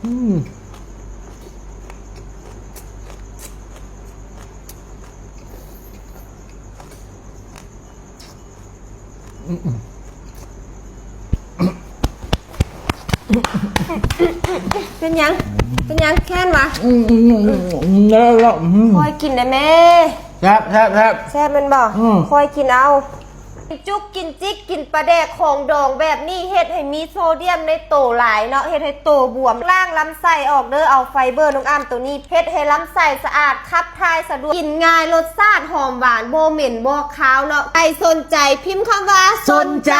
ອືມ ເປັນຫຍັງ? ເປັນຫຍັງ? ແຄ້ນຫວາ? ອືມ ແລ້ວ ແລ້ວ ອືມ ຄ່ອຍກິນໄດ້ແມ່. ແຊບ ແຊບ ແຊບ ແຊບແມ່ນບໍ່? ອືມ ຄ່ອຍກິນເອົາ. ກິນຈຸກ ກິນຈິກ ກິນປາແດກ ຂອງດອງແບບນີ້ ເຮັດໃຫ້ມີໂຊດຽມໃນໂຕຫຼາຍເນາະ ເຮັດໃຫ້ໂຕບວມ ລ້າງລຳໄສ້ອອກເດີ. ເອົາໄຟເບີນ້ອງອ້ຳໂຕນີ້ ເຮັດໃຫ້ລຳໄສ້ສະອາດ ຂັບຖ່າຍສະດວກ ກິນງ່າຍ ລົດຊາດຫອມຫວານ ບໍ່ເໝັນບໍ່ຄາວເນາະ. ໃຜສົນໃຈພິມຄຳວ່າ ສົນໃຈ.